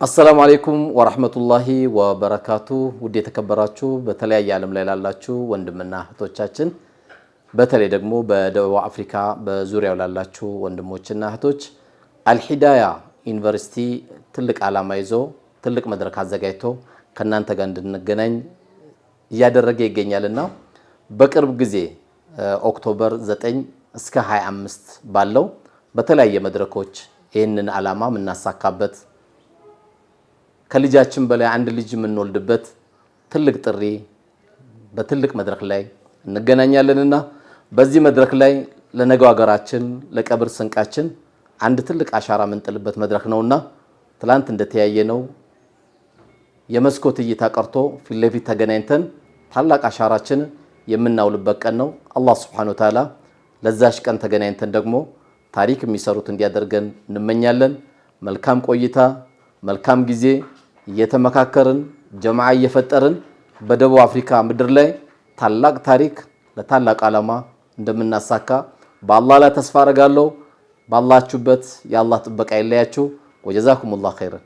السلام عليكم ورحمة الله وبركاته። ውድ የተከበራችሁ በተለያየ ዓለም ላይ ላላችሁ ወንድምና እህቶቻችን፣ በተለይ ደግሞ በደቡብ አፍሪካ በዙሪያው ላላችሁ ወንድሞችና እህቶች፣ አልሂዳያ ዩኒቨርሲቲ ትልቅ ዓላማ ይዞ ትልቅ መድረክ አዘጋጅቶ ከእናንተ ጋር እንድንገናኝ እያደረገ ይገኛልና በቅርብ ጊዜ October 9 እስከ 25 ባለው በተለያየ መድረኮች ይህንን ዓላማ የምናሳካበት፣ ከልጃችን በላይ አንድ ልጅ የምንወልድበት ትልቅ ጥሪ በትልቅ መድረክ ላይ እንገናኛለንና በዚህ መድረክ ላይ ለነገው ሀገራችን ለቀብር ስንቃችን አንድ ትልቅ አሻራ የምንጥልበት መድረክ ነውና ትላንት እንደተያየነው የመስኮት እይታ ቀርቶ ፊት ለፊት ተገናኝተን ታላቅ አሻራችን የምናውልበት ቀን ነው። አላህ سبحانه وتعالى ለዛሽ ቀን ተገናኝተን ደግሞ ታሪክ የሚሰሩት እንዲያደርገን እንመኛለን። መልካም ቆይታ፣ መልካም ጊዜ። እየተመካከርን ጀማዓ እየፈጠርን በደቡብ አፍሪካ ምድር ላይ ታላቅ ታሪክ ለታላቅ ዓላማ እንደምናሳካ በአላህ ላይ ተስፋ አደርጋለሁ። ባላችሁበት የአላህ ጥበቃ ይለያችሁ። وجزاكم الله خيرا።